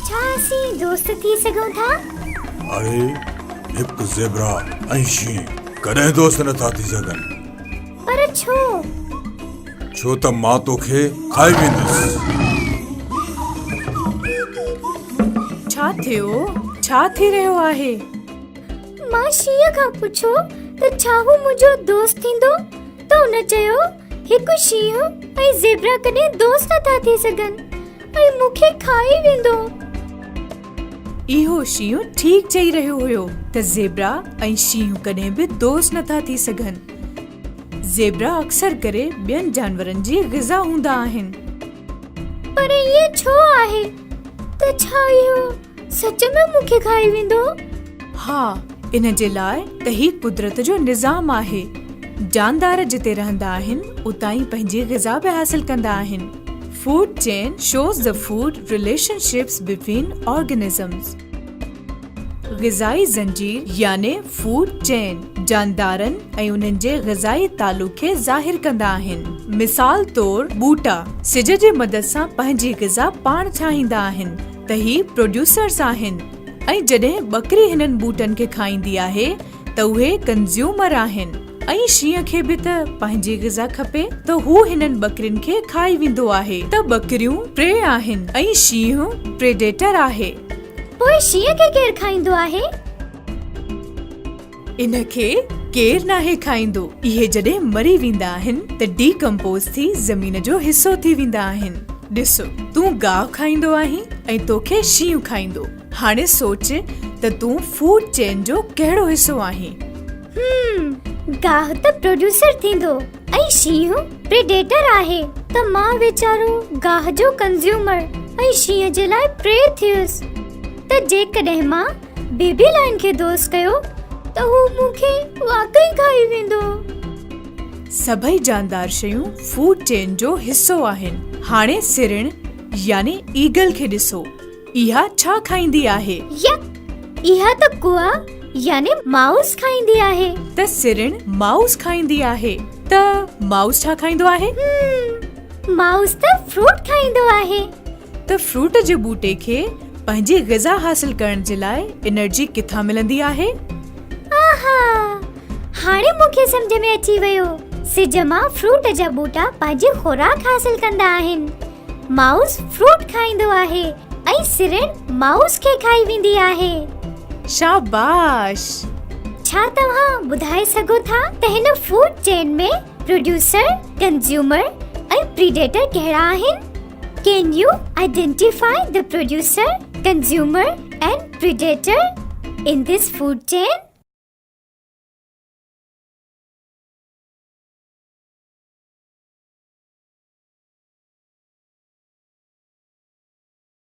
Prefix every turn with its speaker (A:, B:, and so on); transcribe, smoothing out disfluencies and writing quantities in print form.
A: ڇا اسين دوست ٿي سگهون ٿا؟
B: اڙي هڪ زيبرا ۽ شينهن ڪڏهن دوست نٿا ٿي سگهن.
A: پر ڇو؟
B: ڇو ته مان توکي کائي ويندس.
C: ڇا ٿيو؟ ڇا ٿي رهيو آهي؟
A: مان شينهن کان پڇيو ته ڇا هو منهنجو دوست ٿيندو ته هن چيو هڪ شينهن ۽ زيبرا ڪڏهن دوست نٿا ٿي سگهن ۽ مون کي کائي ويندو.
C: اهو شينهن ٺيڪ چئي رهيو هيو ته زيبرا ۽ شينهن ڪڏهن به دوست نٿا ٿي سگهن. زيبرا اڪثر ڪري ٻين جانورن جي غذا هوندا آهن.
A: پر ائين ڇو آهي؟ ته ڇا اهو سچ ۾ مون کي کائي ويندو؟
C: ها، ان جي لاء ته هي قدرت جو نظام آهي. جاندار جتي رهندا آهن، اتان ئي پنهنجي غذا به حاصل ڪندا آهن. Food chain shows the food relationships between organisms. غذائي زنجير يعني فوڊ چين جاندارن ۽ انهن جي غذائي تعلق کي ظاهر ڪندا آهن. مثال طور ٻوٽا سج جي مدد سان پنهنجي غذا پاڻ ٺاهيندا آهن ته هي پروڊيوسرز آهن ۽ جڏهن ٻڪري هنن ٻوٽن کي کائيندي آهي ته اهي ڪنزيومر آهن ۽ شينهن کي به ته پنهنجي غذا کپي ته هو هنن ٻڪرين کي کائي ويندو آهي ته ٻڪريون پري آهن ۽ شينهن پريڊيٽر آهي.
A: پوء شينهن کي ڪير کائيندو آهي؟
C: ان کي ڪير ناهي کائيندو. اهي جڏهن مري ويندا آهن ته ڊي ڪمپوز ٿي زمين جو حصو ٿي ويندا آهن. ڏس، تون گاهه کائيندو آهين ۽ توکي شينهن کائيندو. هاڻي سوچ ته تون فوڊ چين جو ڪهڙو حصو آهين؟
A: هم، گاهه ته پروڊيوسر ٿيندو ۽ شينهن پريڊيٽر آهي ته مان ويچارو گاهه جو ڪنزيومر ۽ شينهن جي لاء پري ٿيس ته جيڪڏهن مان بيبي لائن کي دوست ڪيو ته هو مون کي واقعي کائي ويندو.
C: سڀئي جاندار شيون فوڊ چين جو حصو آهن. هاڻي سرڻ يعني ايگل کي ڏسو. اها ڇا کائيندي آهي؟
A: يڪ! اها ته ڪوئا يعني مائوس کائيندي آهي.
C: ته سرڻ مائوس کائيندي آهي ته مائوس ڇا کائيندو آهي؟
A: هم، مائوس ته فروٽ کائيندو آهي.
C: ته فروٽ جي ٻوٽي کي پنهنجي غذا حاصل ڪرڻ جي لاء انرجي ڪٿان ملندي آهي؟
A: آها! هاڻي مون کي سمجهه ۾ اچي ويو. سج مان فروٽ جا ٻوٽا پنهنجي خوراڪ حاصل ڪندا آهن. مائوس فروٽ کائيندو آهي ۽ سرڻ مائوس کي کائي ويندي آهي.
C: شاباش!
A: ڇا توهان ٻڌائي سگهو ٿا ته هن food chain ۾ producer, consumer ۽ predator ڪهڙا آهن؟ Can you identify the producer, consumer and predator in this food chain?